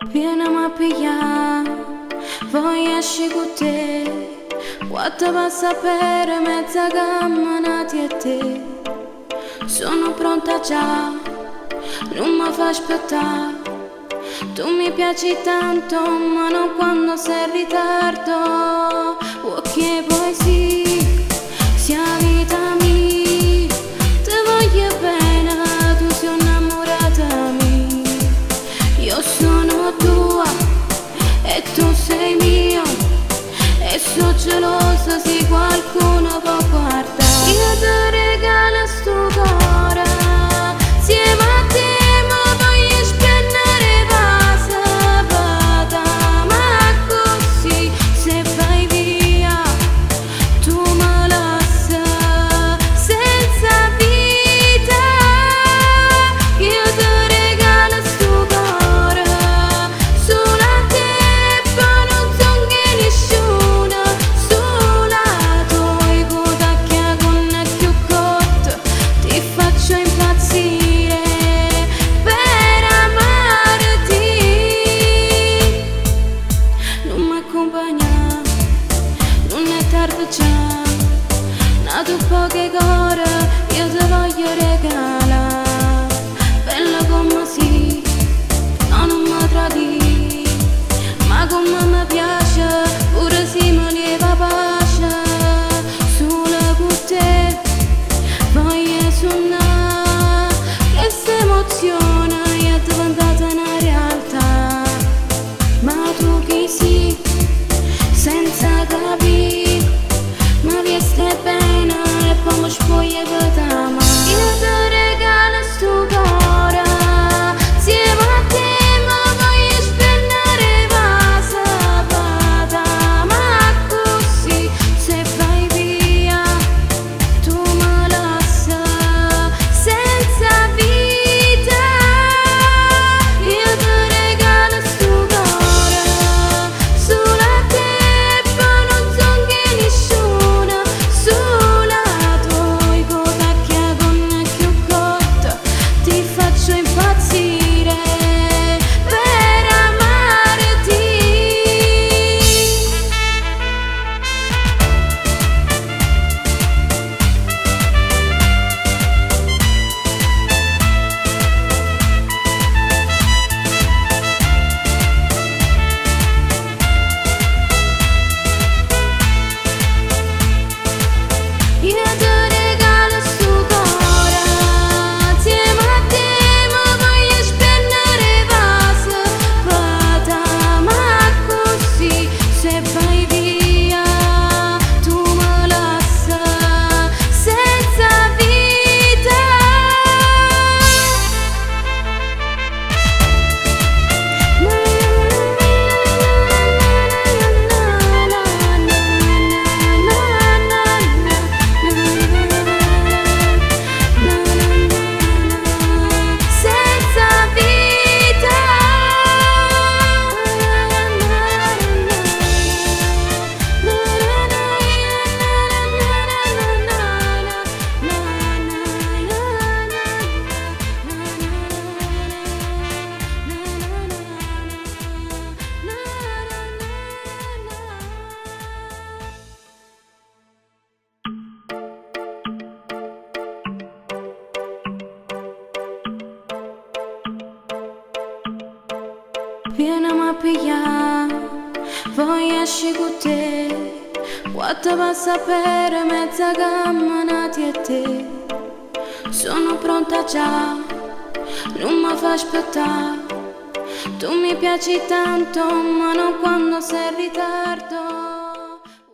Vieneme a piglià, voglio ascì cu te. Quatt pass a per, mezza camminata e te. Sono pronta già, nun me fa aspettà. Tu mi piaci tanto, ma non quando sei in ritardo. Ok, poi sì, si 'a vita mia, te voglio bene, tu sei innamorata mia. Io sono tua e tu sei mio. E so gelosa se qualcuno può guardare. Io te regalo sto cuore, insieme a te mi voglio spennere vase, ma così se vai via tu mi lasci senza vita. Io te regalo sto cuore, solo a te, poi non so che nessuno, solo tu con più corto ti faccio impazzire per amarti. Nun m'accumpagnà, nun è tardi già, n'atu poco 'e core io te voglio regalà. Bella comme si, no nun mi tradì, ma come mi piace, pure se mi leva pace, solo con te voglio suonare, questa emozione è diventata una realtà. Ma tu chi sei, senza capire, mi vieste bene e poi mi spogli per t'amare. Io te regalo sto cuore, insieme a te mi voglio spennere vase, ma così se vai via tu mi lasci senza vita. Io te regalo sto cuore, solo a te, poi non so che nessuno, solo tu, con più corto ti faccio impazzire per amarti. Io te regalo sto cuore, insieme a te mi voglio spennere vase, ma così se vai via tu mi lasci senza vita. Senza vita. Vieneme a piglià, voglio ascì cu te. Quatt pass a per, mezza camminata e te. Sono pronta già, nun mi fa aspettare. Tu mi piaci tanto, ma non quando sei in ritardo.